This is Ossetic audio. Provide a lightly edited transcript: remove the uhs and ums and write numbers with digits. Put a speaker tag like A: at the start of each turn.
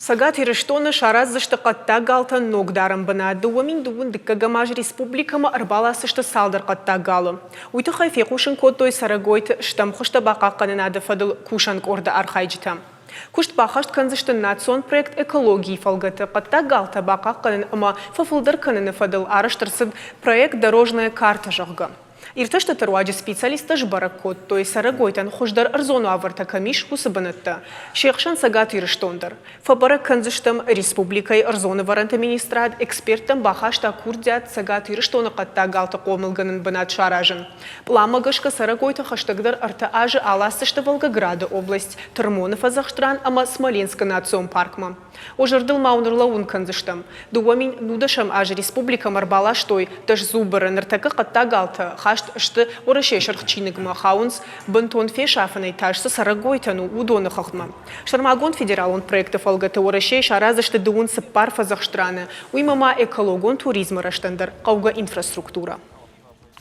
A: Цӕгат Ирыстоны сараздзысты хъӕддаг галтӕн ног дарӕн бынат. 2012 дыккӕгӕм аз республикӕмӕ ӕрбаласдзысты цалдӕр хъӕддаг галы. Уый тыххӕй фехъусын кодтой цӕрӕгойты стӕм хуызтӕ бахъахъхъӕнынады фӕдыл кусӕн къорды архайджытӕ. Куыст баххӕст кӕндзысты национ проект «Экологийы» фӕлгӕты хъӕддаг галтӕ бахъахъхъӕнын ӕмӕ фӕфылдӕр кӕныны фӕдыл арӕзт ӕрцыд проект «Дорожная карта», зӕгъгӕ. Иртӕстыты руаджы специалисттӕ сбӕрӕг кодтой, цӕрӕгойтӕн хуыздӕр ӕрдзон уавӕртӕ кӕм ис, уыцы бынӕттӕ. Се хсӕн Цӕгат Ирыстон дӕр. Фӕбӕрӕг кӕндзыстӕм, республикӕйы ӕрдзон ӕвӕрӕнты министрад эксперттӕм бахаста курдиат Цӕгат Ирыстоны хъӕддаг галты хъомылгӕнӕн бынат саразын. Пъланмӕ гӕсгӕ цӕрӕгойты хӕстӕгдӕр ӕртӕ азы аласдзысты Волгограды область, Тырмоны фӕдзӕхстран ӕмӕ Смоленскы национ паркмӕ. Уӕ зӕрдыл ма уын ӕрлӕууын кӕндзыстӕм, 2010 азы республикӕмӕ ӕрбаластой дӕсзубыры, ныртӕккӕ хъӕддаг галтӕ хаст сты Уӕрӕсейы Сырх чиныгмӕ, хауынц, бынтон фесафынӕй тас цы цӕрӕгойтӕн у, уыдоны хыгъдмӕ. Сӕрмагонд федералон проекты фӕлгӕты Уӕрӕсейы сараздзысты дыууын цыппар фӕдзӕхст раны, уыимӕ ма экологон туризмы рӕзтӕн дӕр хъӕугӕ инфраструктурӕ.